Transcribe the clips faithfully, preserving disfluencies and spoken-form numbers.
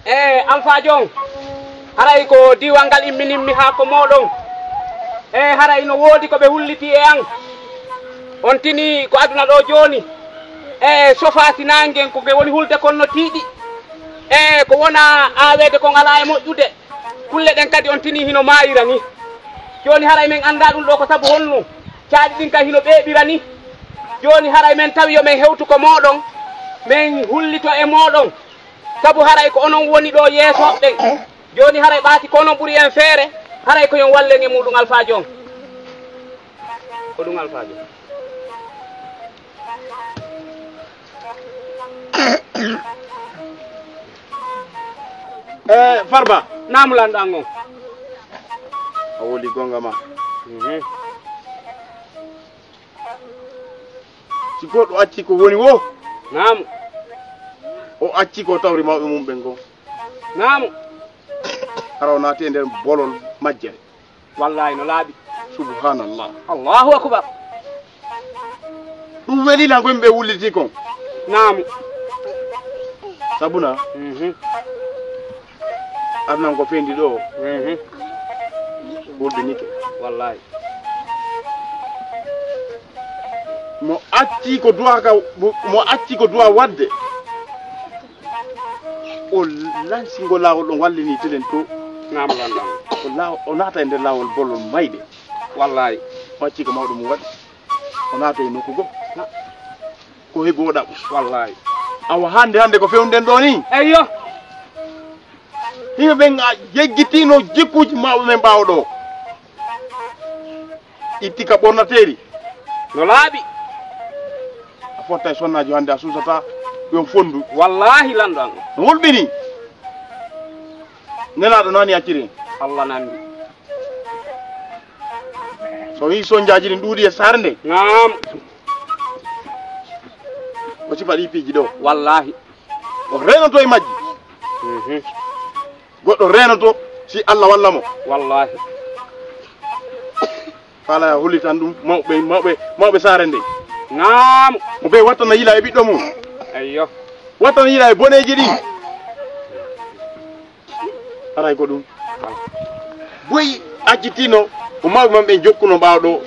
E Alfaajo on, haray ko diiwal ngal imminimmi haa ko mooɗon. E haray no woodi ko ɓe hulliti e an. On tini ko aduna ɗo jooni. E sofaasi naangen ko nge woni hulde kon no tiiɗi. E ko wona aaweede kon alaa e moƴƴude. Kulle ɗen kadi on tini hino maayira ni. Jooni haray men anndaa ɗum ɗo ko sabu honno. Caaɗi ɗin kay hino ɓeeɓira ni. Jooni haray men tawi yo men hewtu ko mooɗon. Men hullito e mooɗon. Sabu haray ko onon woni ɗo yeesooɓe ɓen. Jooni haray ɓaati ko onon ɓuri en feere. Haray ko yon wallen e muuɗum Alfaajo on. Ko ɗum Alfaajo. E Farba. Naamu lanɗo an on. A woli gonga ma. Mhm. Si goɗɗo acci ko woni wo. Naamu. O acci ko tawri mawɓe mum ɓen goo. Naamu. Hara o naati e nder bolol majjere. Wallahi no laaɓi. Subhanallah. Allahu akbar. Ɗum weli lan ko ɓe wulliti kon. Naamu. Sabuna. Mhm. Adnan ko fendi ɗo. Mhm. Ɓurɗinike. Wallahi. Mo acci ko duwa ka, mo acci ko duwa wadde. O lansi ngo laawol ɗon wallini telen to. Naam lanɗam. O laaw-, o naata e nder laawol bolol mayde. Wallahi. O acci ko mawɗo mum waɗi. O naata e nokku goo. Na. Ko heɓi o ɗaɓɓu. Wallahi. Awa hannde, hannde ko fewnden ɗo ni. Eyyo. Yimɓe ɓen a yeggitino jikkuuji mawɓe men ɓaawo ɗo. Itti ka ɓornateeri. No laaɓi. A fotta e sonnaajo hannde a suusata ɗum fonndu. Wallahi lanɗo an. No hulɓini. Nelaaɗo nani acciri. Allah nandi. So wii sonjaaji ɗin ɗuuɗi e saare nde. Naam. Ko sifa ɗi piiji ɗo. Wallahi. O renoto e majji. Mhm. Goɗɗo renoto si Allah walla mo. Wallahi. Fala ya hollitan ɗum mawɓe, mawɓe, mawɓe saare nde. Naam. Mo ɓe wattana yila e ɓiɗɗo mum. Eyyo. Wattana yila e boneeji ɗi. Haray ko ɗum. Boy accitino ko mawɓe mum ɓe jokkuno ɓaawo ɗo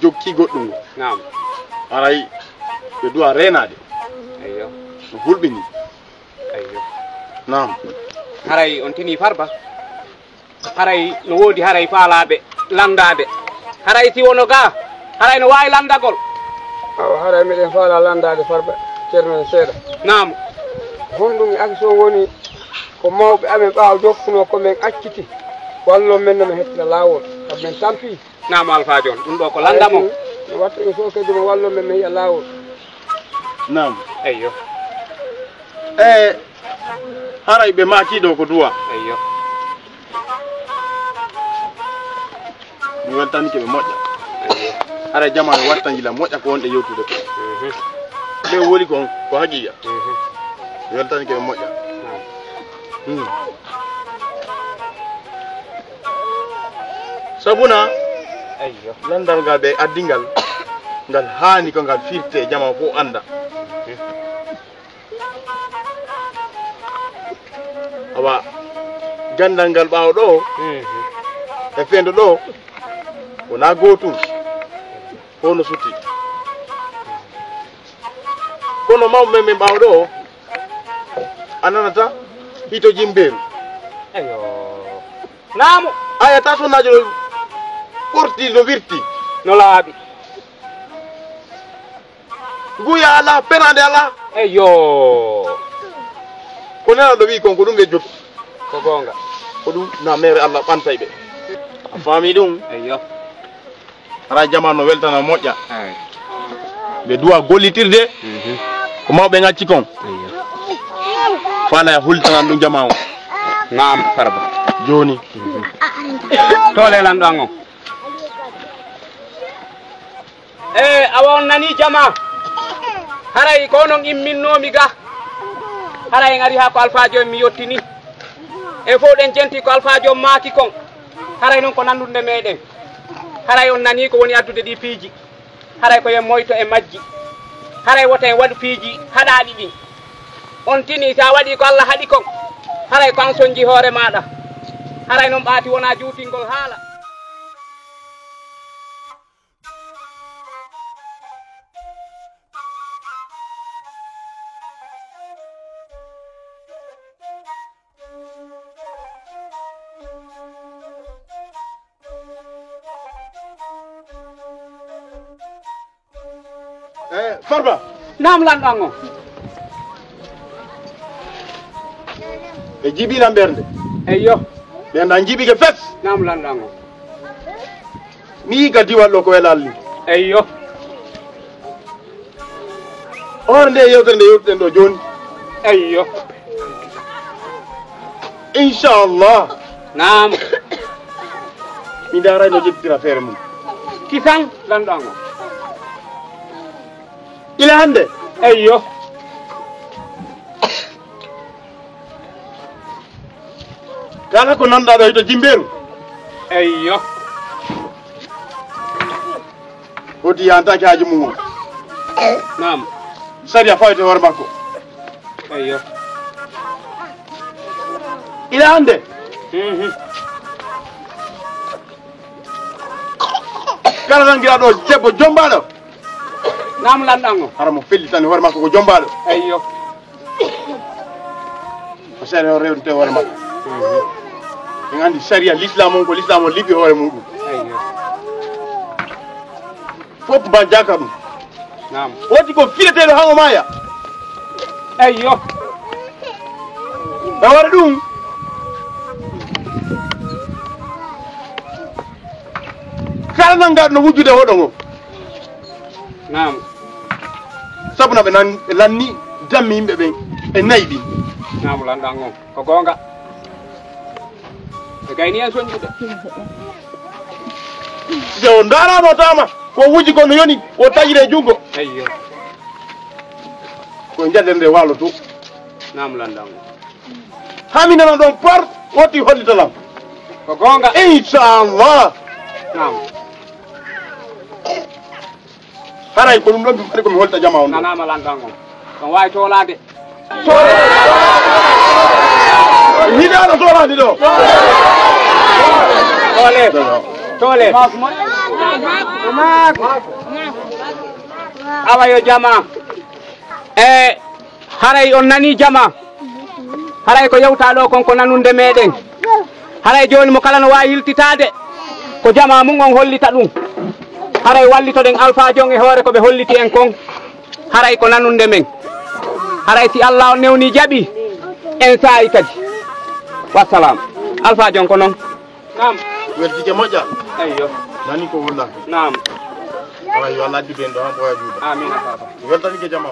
jokki goɗɗum. Naam. Haray ɓe duwa reenaade. Eyyo. No hulɓini. Eyyo. Naam. Haray on tini Farba. Haray no woodi haray faalaaɓe lanndaade. Haray si wono ga, haray no waawi lanndagol. Awa, haray miɗen faala lanndaade Farba, Ceerno en seeɗa. Naam. Honɗum e action woni ko mawɓe amen ɓaawo jokkuno ko men acciti? Wallon men no men hettira laawol, sabu men tampi. Naam, Alfaajo on, ɗum ɗo ko lannda mo. Ay, no watta ɗum fof kadi mo wallon men, men yi'a laawol. Naam. Eyyo. E haray ɓe maaki ɗo ko duwa. Eyyo. Mi weltanike ɓe moƴƴa. Eyyo. Haray jamaanu wattan yila moƴƴa ko wonɗe yewtude ko. Mhm. Ɓe woni kon ko haqiiqa. Mhm. Mi weltanike ɓe moƴƴa. Naam. Hmm. Sabuna. Eyyo. Lanndal ngal ɓe addi ngal, ngal haani ko ngal firte, jama fof annda. Awa, ganndal ngal ɓaawo ɗo, mhm, e feendo ɗo, wonaa gootum, fof no sutti. Kono mawɓe men ɓaawo ɗo, a nanata hito jimbeeru. Eyyo. Naamu. A yiyata sonnaajo no ɓorti, no wirti. No laaɓi. Nguya alaa, penaande alaa. Eyyo. Ko Nelaaɗo wi'i kon, ko ɗum ɓe jokki. Ko goonga. Ko ɗum na meere Allah ɓantay ɓe. A faami ɗum? Eyyo. Hara jama no weltana moƴƴa. Ɓe duwa gollitirde ko mawɓe ngacci kon. Fala ya hultanan ɗum jama o. Naam, Farba. Jooni. Toole lanɗo an on. E awa on nani jama. Haray ko onon imminnoomi ga. Haray en ari haa ko alfaajo en mi yottini. En fof ɗen jenti ko alfaajo on maaki kon. Haray non ko nanndude meɗen. Haray on nani ko woni addude ɗi piiji. Haray ko yen moyto e majji. Haray wota en waɗu piiji haɗaaɗi ɗin. On tini sa waɗi ko Allah haɗi kon. Haray ko an sonji hoore maɗa. Haray non ɓaati wona juutingol haala. Eh, Farba. Naam, lanɗo an on. E jibilan ɓernde. Eyyo. Ɓernde an jibike fes. Naam, lanɗo an on. Mi yi'i ka diwal ɗo ko welal ni. Eyyo. Hoore nde yewtere nde yewtuɗen ɗo jooni. Eyyo. Inchallah. Naam. Mi ndaarayno jettira feere mum. Kisan lanɗo an on. Ila hannde. Eyyo. Kala ko nanɗa ɗo hito jimbeeru. Eyyo. Wodi yantaki haaju mum on. Naam. Sariya fawte hoore makko. Eyyo. Ila hannde. Mhm. Kala nangira ɗo debbo jombaɗo. Naam lanɗo an on. Hara mo fellitani hoore makko ko jombaɗo. Eyyo. Ko seeɗa o rewte hoore makko. En anndi sariya l'islam on ko l'islam on liɓi hoore muɗum. Eyyo. Fof ba jaka ɗum. Naam. Woti ko fileteeɗo han o maaya. Eyyo. E hoore ɗum. Kala nangaɗo no wujjude hoɗo ngo. Naam. Sabu na ɓe nan ɓe lanni dammi yimɓe ɓen e nayi ɗin. Naam lanɗo an on. Ko goonga. Ɓe gayni en soñɗude. Si o ndaaraama o taama ko wuji ko no yoni o taƴire junngo. Eyyo. Ko e jaɗere nde waalo to. Naam lanɗo an on. Haa mi nana ɗon por woti hollita lam. Ko goonga. Inchallah. Naam. Haray ko ɗum ɗon mi fari ko mi holta jama on ɗo. Nanaama lanɗo an on. Ɗon waawi toolaade. Hiɗaano toolaade ɗo. Toole. Toole. Awa yo jama. E haray on nanii jama. Haray ko yewtaa ɗoo kon ko nanunde meɗen. Haray jooni mo kala no waawi yiltitaade ko jama mum on hollita ɗum. Haray wallitoɗen alfaajo on e hoore ko ɓe holliti en kon. Haray ko nanunde men. Haray si Allah on newni jaɓi en saayi kadi. Wassalam. Alfaajo on ko non. Naam. Weltike moƴƴa. Eyyo. Nani ko wonɗa? Naam. Ala yo Allah addu ben ɗo han ɓooya juuɗe. Amin a faaba. Weltanike jama o.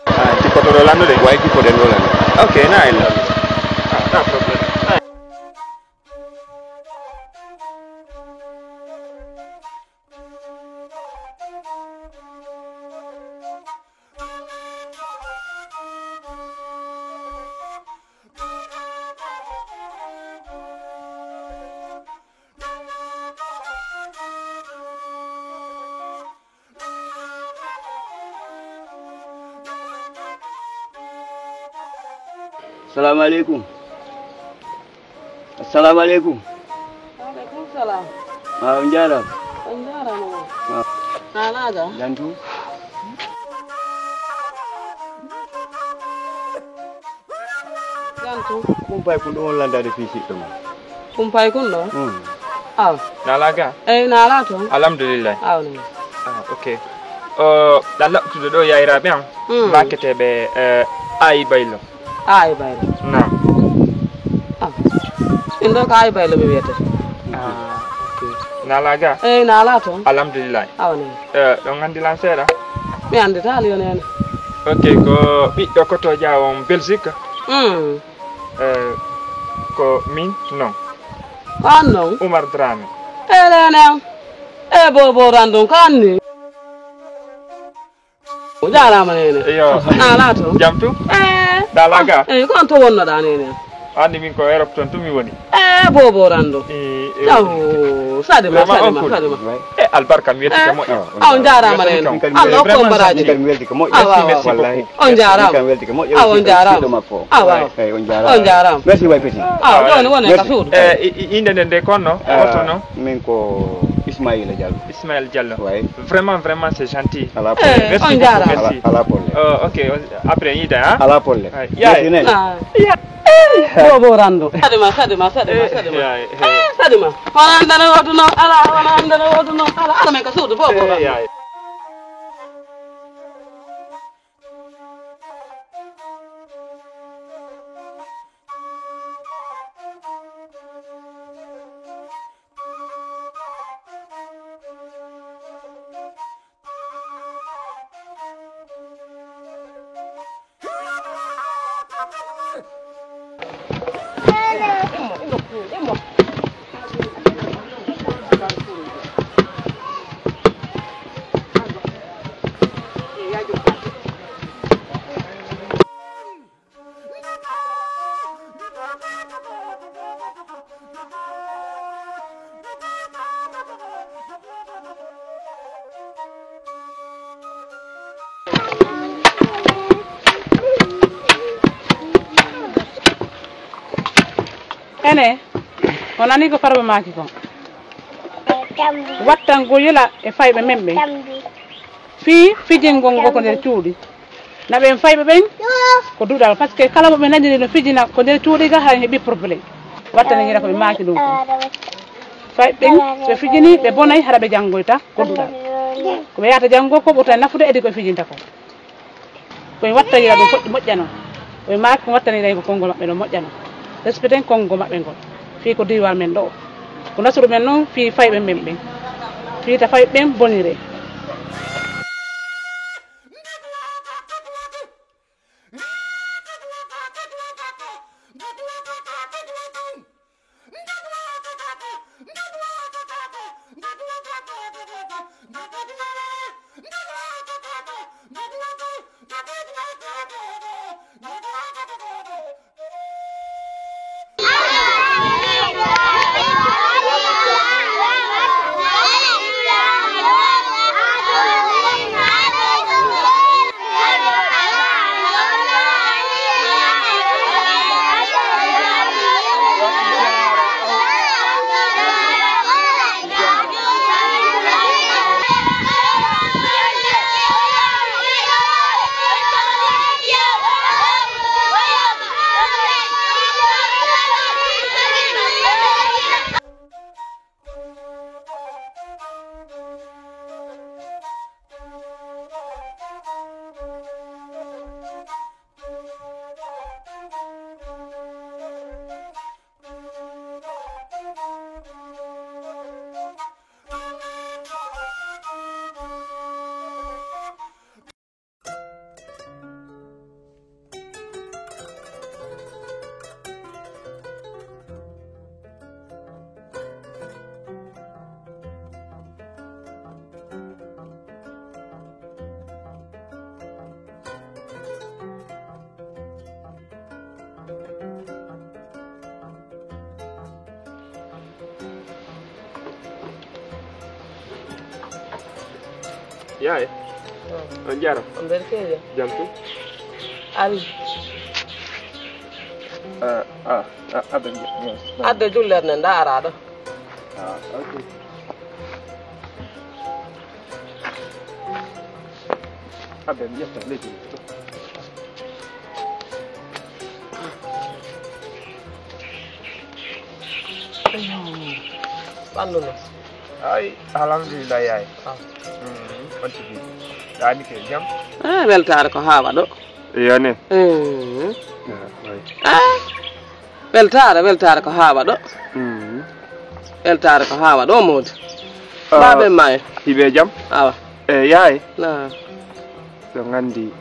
Ah, jippotoɗo lanɗo de? Way jippoɗen ɗo lanɗo. Ok, na illa. Ah, na problème. Assalamu aleykum. Assalamu aleykum. Wa aleykum salam. Ah, on jaaraama. On jaaraama. Ah. Naalaaga? Jam tum. Jam tum. Kumpay kun ɗum on landaade fii siɗɗo mum. Kumpay kun ɗo? Hmm. Aw. Naalaaga? Eyi, naalaa toon. Alhamdulillahi. Aw, ni. Ah, ok. O, ɗa laɓtude ɗo yayraaɓe am, hmm, maaketeeɓe, eh, Ayi Baylo. Ayi Baylo. Naam. Ah. Min ɗo ko Ayi Baylo mi wiyete. Ah, ok. Naalaaga? Eyi, naalaa toon. Alhamdulillahi. Awa ni. Eh, ɗon anndi lan seeɗa? Mi annditaa Lionel. Ok, ko ɓiɗɗo kotoojo on Belgique. Mm. Eh, ko min non. Ko an non? Umar Dramé. E Lionel. E Bobo Randon, ko an ni? O jaaraama neene. Iyo. Naalaa to? Jam tum? Eh. Naalaaga? Eh, ko an to wonnoɗaa neene? Anndi min ko Europe toon tun mi woni. Eh, Bobo Rando. Eh, eh. Aw, Sadima, vraiment Sadima, on Sadima. Eh, albarka mi weltike moƴƴa. Ah, on jaaraama neene. Allah hokku on baraaji. Merci, merci beaucoup. On jaaraama. Aw, on jaaraama. Aw, aw. Merci way petit. Aw, ɗon woni ka suudu. Eh, i-, i-, innde nden nde ko honno? Hoto no? Min ko Ismaïla Diallo. Ismaël Diallo. Ouais. Vraiment, vraiment, c'est gentil. Ala problème. Eh, merci beaucoup, merci. Ala, ala problème. Euh, ok, on, après, Ida, hein? Ala problème. Ouais. Merci, Nene. Ah. Yeah. Bobo Rando. Sadima, Sadima, Sadima, eh, Sadima. Yeah, yeah. Eh, Sadima. Wona andana wodu no, ala, wona andana wodu no, ala, ala men ka suudu, Bobo Rando. Yeah. Ene, on nanii ko Farba maaki kon? Wattangol yila e fayɓe men ɓen. Fii fijingol ngol ko nder cuuɗi. Na ɓen fayɓe ɓen ko duɗal, parce que kala mo ɓe naniri no fijina ko nder cuuɗi ga, hay heɓi problème. Wattani yila ko ɓe maaki ɗum kon. Fayɓe ɓen, so ɓe fijini, ɓe bonay, hara ɓe janngoyta ko duɗal. Ko ɓe yahata janngo ko ɓurta nafude edi ko ɓe fijinta ko. Ko mi watta yila ɗum foɗɗi moƴƴa noon. Ko mi maaki ko mi wattani yila ko konngol maɓɓe ɗo moƴƴa noon. Respecten konngol maɓɓe ngol. Fii ko diiwal men ɗo. Ko nasru men noon fii fayɓe men ɓen. Fii ta fayɓe ɓen bonire. Yaye. On jaaraama. On mbelteeje. Jam tum? Ari. Ah, ah, ah, aɓe mbiya, yes. Adde jullere nden, nda ara ɗo. Ah, ok. Aɓe mbiya to leydi ɗo. Ɓandu no? Ay, alhamdulillah, yaay. Ah. Mm, on tigi. Ɗaani ke jam? Ah, weltaare ko haa waɗo. Iyo ne? Mm. Ah, oui. Ah, weltaare, weltaare ko haa waɗo. Mm. Weltaare ko haa waɗo, Mawdi. Ah, baaɓe ma en. Hiɓe jam? Awa. E yaay? Na. So ngandi,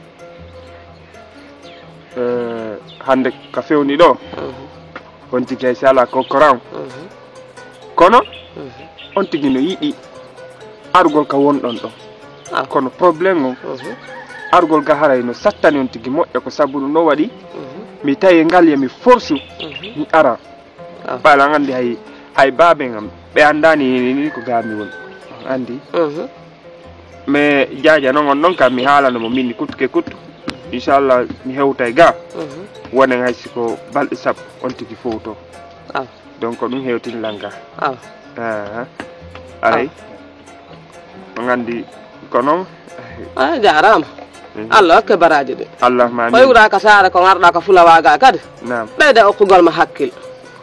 eh, hannde ka fewni ɗo, mhm, on tigi hay si alaa ko koran. Mhm. Kono, mhm, on tigi no yiɗi arugol ka wonɗon ɗo. Ah. Kono problème on, mhm, arugol ga haray no sattani on tigi moƴƴa, ko sabu ɗum no waɗi, mhm, mi tawi ngal ya mi forsu, mhm, mi ara. Ah. Ɓay la nganndi hay, hay baaben am, ɓe anndaani ni, ni ko gaa mi woni. Anndi? Mhm. Mais Jaaja non on ɗon kam mi haalano mo min kuttu ke kuttu. Inchallah mi hewtay gaa. Mhm. Wonen hay si ko balɗe sappo on tigi fowto. Ah. Donc ko ɗum hewtini lan gaa. Ah. Ah. Aray. Ah. On anndi ko noon. A jaaraama. Mhm. Allah hokke baraaji ɗi. Allahumma amiin. Koy wuraaka saare ko ngarɗaa ko fulawa ga kadi. Naam. Ɓeyda okkugol ma hakkil.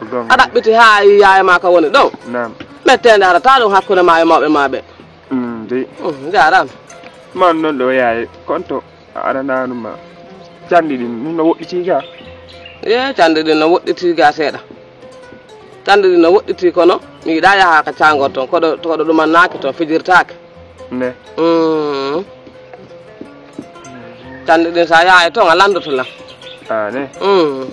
Ko goonga. A ɗaɓɓiti haa yaye ma ko woni ɗon. Naam. Metteende arata ɗum hakkunde ma e mawɓe ma ɓe. Mm, de. Mm, jaaraama. Man noon ɗo yaye konto. A arananuma canɗi ɗin ɗum no woɗɗiti ga? Ye, canɗi ɗin no woɗɗiti ga seeɗa. Canɗi ɗin no woɗɗiti kono mi yiɗa yaha ka cangol ton, koɗo koɗo ɗumannaaki ton, fijirtaake. Ne. Mm. Canɗi ɗin sa yahay ton a landoto lan. Ah, ne. Mm.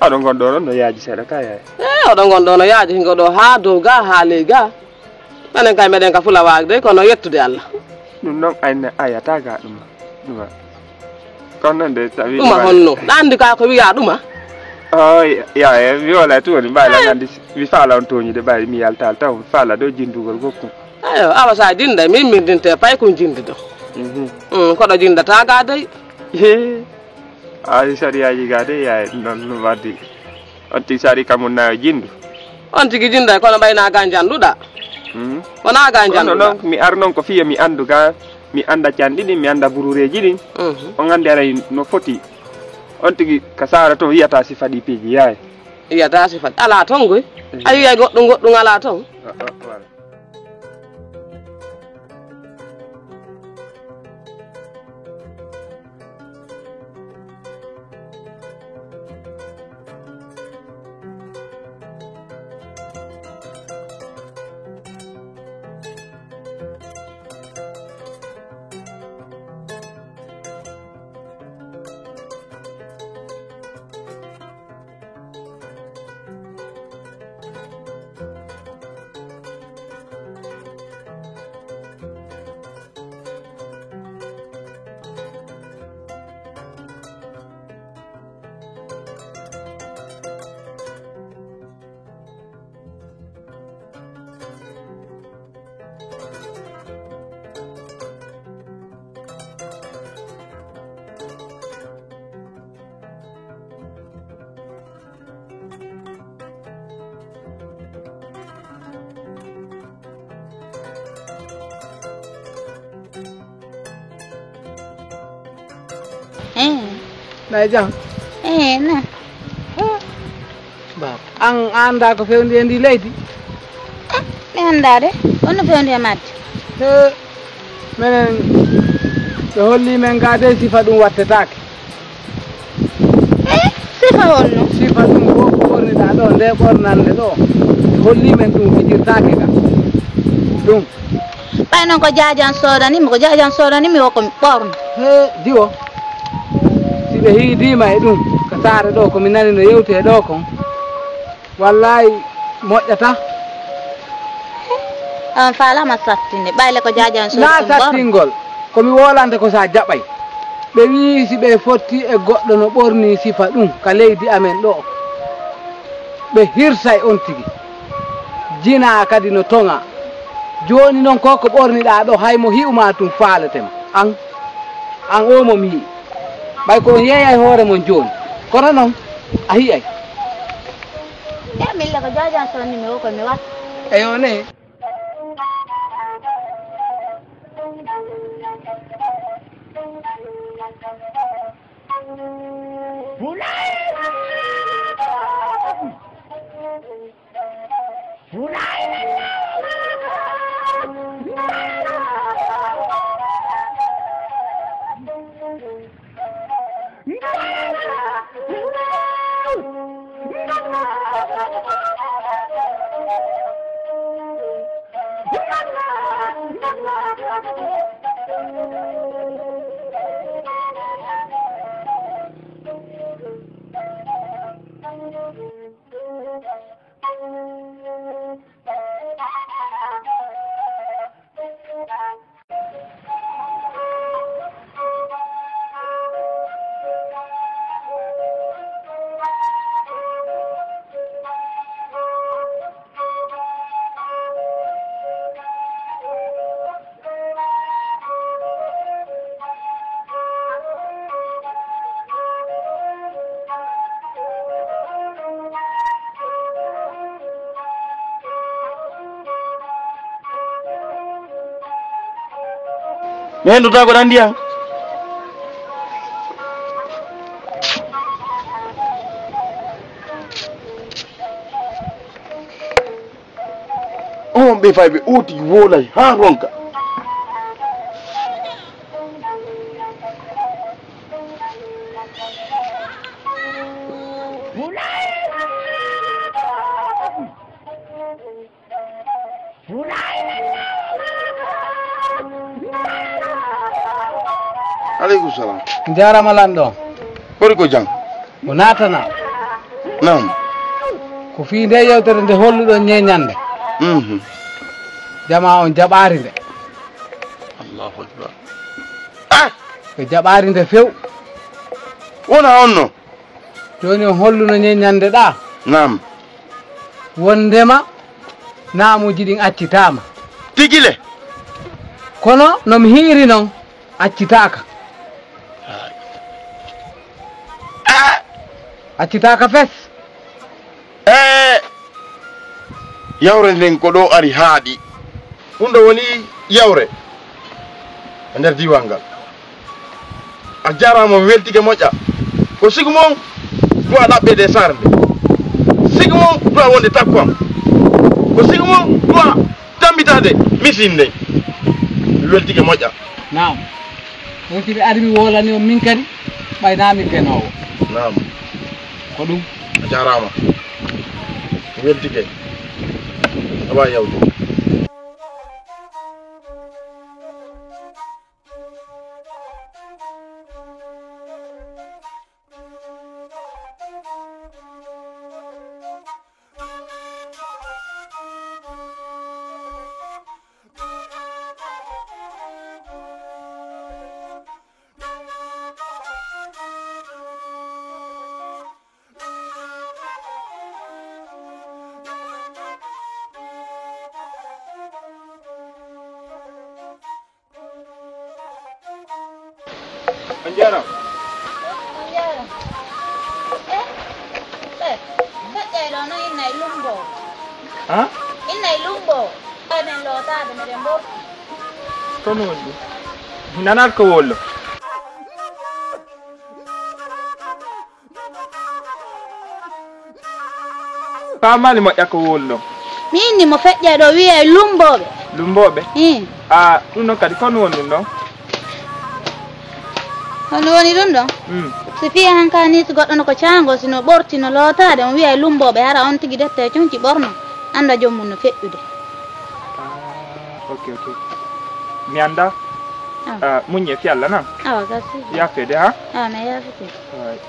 Aɗo ngon ɗo ɗon no yaaji seeɗa ka yaay. E oɗo ngon ɗo no yaaji hingo ɗo haa dow ga haa ley ga. Menen kay meɗen ka fulawaade kono yettude Allah. Ɗum noon ayna ayata ga ɗuma ɗuma. Kono noon de tawi ɗuma honno ɗa anndi ka ko wiya ɗuma. O ya ya mi wala tu woni mbayla ngandi mi faala on tooñude ɓay mi yaltal taw mi faala ɗo jindugol gokkum. Eyo awa sa jinda min min dinte pay kun jindi ɗo. Mhm. Mm, koɗo jindata ga dey. He. Ay sariyaaji ga de yaay noon no waddi. On tigi sari kam on nayo jindu. On tigi jinda kono ɓayna ga janduɗa. Hmm. Wona ga janduɗa. Noon mi ar noon ko fiya mi andu ga mi anda canɗi ɗin mi anda burureji ɗin. Mhm. On andi aray no foti. On tigi ka sara to yiyata sifa ɗi piiji yaay. Yiyata sifa ala ton goy. Mhm. A yiyay goɗɗum goɗɗum ala ton. Ah, ah, voilà. Eh. Nay jam. Eh, na. Baba. An a anndaa ko fewndi e ndi leydi? Eh, mi anndaa de. Honno fewndi e majji? He, menen ɓe holli men ga de sifa ɗum wattetaake. Eh, sifa honno? Sifa ɗum ko ɓorniɗaa ɗo, nde ɓornande ɗo. Ɓe holli men ɗum fijirtaake ga. Ɗum. Ɓay noon ko jaajan soodanimi, ko jaajan soodanimi o ko mi ɓorno. He, diwo. Si ɓe hiidiima e ɗum, ka saare ɗo, ko mi nani no yewti e ɗo kon. Wallaay moƴƴata. On faalama sattinde, ɓayle ko jaajan so na sattingol. Ko mi wolante ko sa jaɓay. Ɓe wii si ɓe fotti e goɗɗo no ɓorni sifa ɗum ka leydi amen ɗo. Ɓe hirsay on tigi. Jinaa kadi no toŋa. Jooni noon ko ko ɓorniɗaa ɗo hay mo hi'uma tun faalete ma. An, an o mo mi yi'i. Ɓay ko on yeeyay hoore mon jooni. Kono noon, a yi'ay. E mille ko joojan sonni mi o ko mi watta. Eyo ne. Mi hendotaako ɗan ndiyam. On ɓe fay ɓe oti wolay haa ronka. Aleykum salam. Njaaraama lanɗo. Holi ko jam? Ko naatana. Naam. Ko fii nde yewtere nde holluɗon ñeeñannde. Mhm. Jamaa on jaɓaari nde. Allahu akbar. Ah! Ɓe jaɓaari nde few. Wona on no? Jooni on holluno ñeeñannde ɗa. Naam. Wonndema naamuuji ɗin accitaama. Tigi le. Kono no mi hiiri non, accitaaka. Ah! Accitaaka fes. E yawre nden ko ɗo ari haaɗi. Ɗum ɗo woni yawre e nder diiwal ngal. A jaaraama, mi weltike moƴƴa. Ko sigu mon duwa ɗaɓɓeede e saare nde. Sigu mon duwa wonde takko am. Ko sigu mon duwa tammbitaade misin nden. Mi weltike moƴƴa. Naam. Ɗum si ɓe ari mi wolani on min kadi, ɓay naa min penoowo. Naam. Ko ɗum. A jaaraama. Mi weltike. Awa yawde. On njaaraama. On njaaraama. Eh, eh, feƴƴay ɗo no inna e lumbo. Ha? Inna e lumbo. Amen lootaade, meɗen mbo. Kono woni ɗum. Nanaat ko wollo. Faamaali moƴƴa ko woni ɗon. Mi inni mo feƴƴa ɗo, wiyay lumbooɓe. Lumbooɓe? Ii. A, ɗum ɗon kadi, ko woni ɗum ɗon? Hono woni ɗum ɗon? Mm. Si fii han ka ni, si goɗɗo no ko caango, si no ɓorti, no lootaade, on wiyay lumbooɓe, hara on tigi dette e conci ɓorno, annda joom mum no feƴƴude. Ah, ok, ok. Mi annda. Ah. Ah, muññe fi Allah na? Awa, gasi. Yaafeede, ha? Awa, na yaafete. Ay.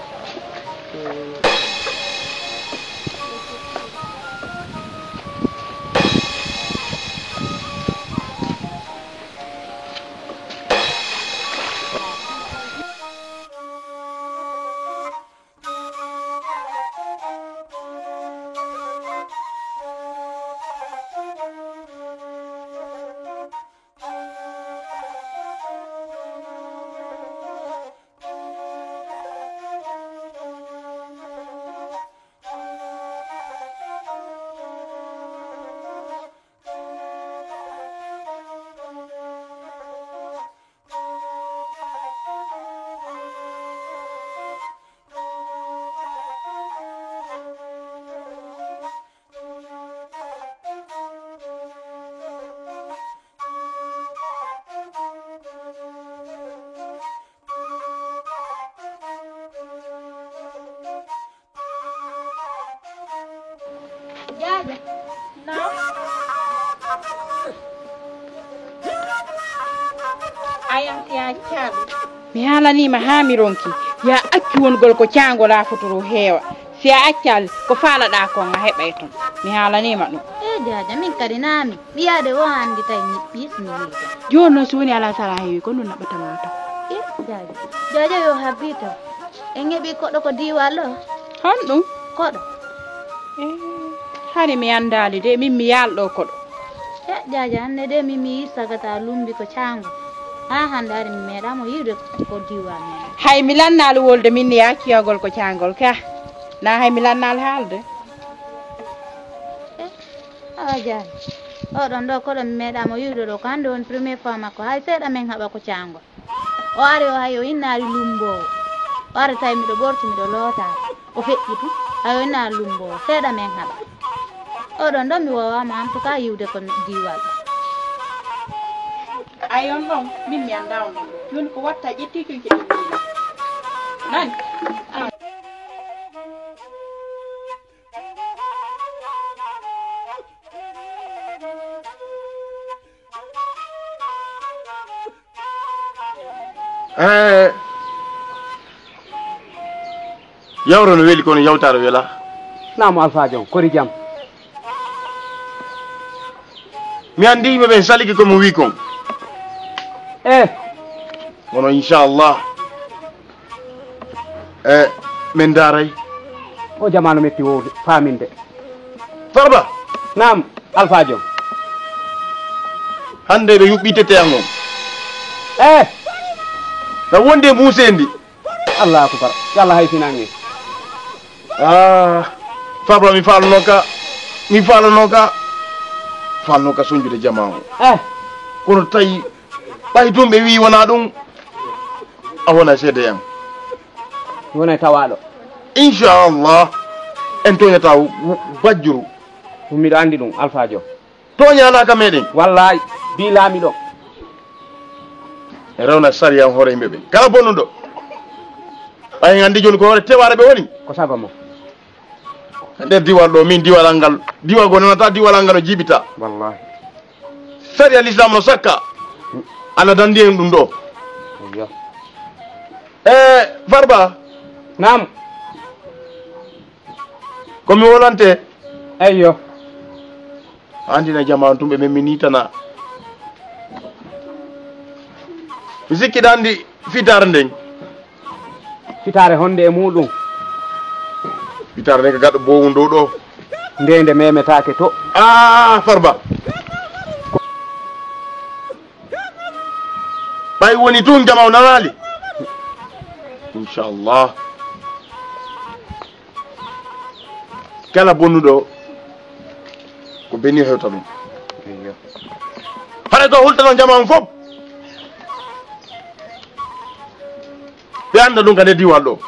Jaaja. Naam. Ayan, si a accaali. Mi haalaniima haa mi ronki. Yo a accu wongol ko caangol, a fotoro heewa. Si a accaali, ko faalaɗaa kon a heɓay ton. Mi haalaniima ɗum. E Jaaja, min kadi naami. Ɓiyaade o anndi tawi mi ɓiis mi yiita. Jooni noon, so woni alaa sara heewi, ko ɗum naɓɓata maa tan. E Jaaja. Jaaja yo habbi tan. En heɓi koɗo ko diiwal ɗo. Honɗum? Koɗo. Eh, hani mi anndaali de, min mi yaalɗo koɗo. E Jaaja, hannde de min mi yii sagata lumbi ko caango. Haa hannde ari mi meeɗaa mo yiide ko, ko diiwal men. Hay mi lannaali wolde min ni yacciyagol ko caangol ka. Na hay mi lannaali haalde. Eh, awa Jaaja. Oɗon ɗo koɗo mi meeɗaa mo yiide ɗo, ko hannde woni premier fois makko. Hay seeɗa men haɓa ko caango. O ari o hay o innaali lumboowo. O ari tawi miɗo ɓorti, miɗo lootaade. O feƴƴi tun. Hay o innaali lumboowo. Seeɗa men haɓa. Oɗon ɗon mi woowaama en tout cas yiwde ko mi diiwal. Ay on ɗon, min mi anndaa on ɗon. Jooni ko watta ƴetti cuucuɗi ɗi. Nani? Eh, yawro no weli kono yawtaare wela. Naam Alfaajo, kori jam? Mi anndi yimɓe ɓen salike ko mo wi kon. Eh. Kono inchallah. E min ndaaray. O jamaanu metti wowde faaminde. Farba. Naam Alfaajo. Hannde ɓe yuɓɓi tete an on. Eh. Na wonde muuseendi. Allahu akbar. Yo Allah hayfinan en. Ah, Farba, mi faalnoka, mi faalnoka, faalnoka sonjude jamaa o. Eh. Kono tawi ɓay tun ɓe wi wona ɗum, a wona seede am. Wona e tawaaɗo. Inchallah, en toñata bajjuru. Ɗum miɗo anndi ɗum, Alfaajo. Tooña alaa ka meɗen. Wallaay, bi laamiɗo. E rewna sariya on hoore yimɓe ɓe. Kala bonnuɗo. Ɓay en anndi jooni ko hoore tewaare ɓe woni. Ko sago mo. E nder diwal ɗo, min diwal an ngal, diwal go nanata, diwal an ngal no jiiɓita. Wallahi. Sariya l'islam no sakka. Allah dandi en ɗum ɗo. Eyyo. E Farba. Naam. Ko mi wolante. Eyyo. Andina jama on tumɓe men mi nitana. Mi sikkiɗa andi fitare nden. Fitare honde e muɗum? Fitare nden ko gaɗo bowum dow ɗo. Nde nde memetaake to. Ah, Farba. Ɓay woni tun jama o nanali. Inchallah. Kala bonnuɗo ko beni hewta ɗum. Hara ko hultano jama on fof. Ɓe anda ɗum kadi diwal ɗo.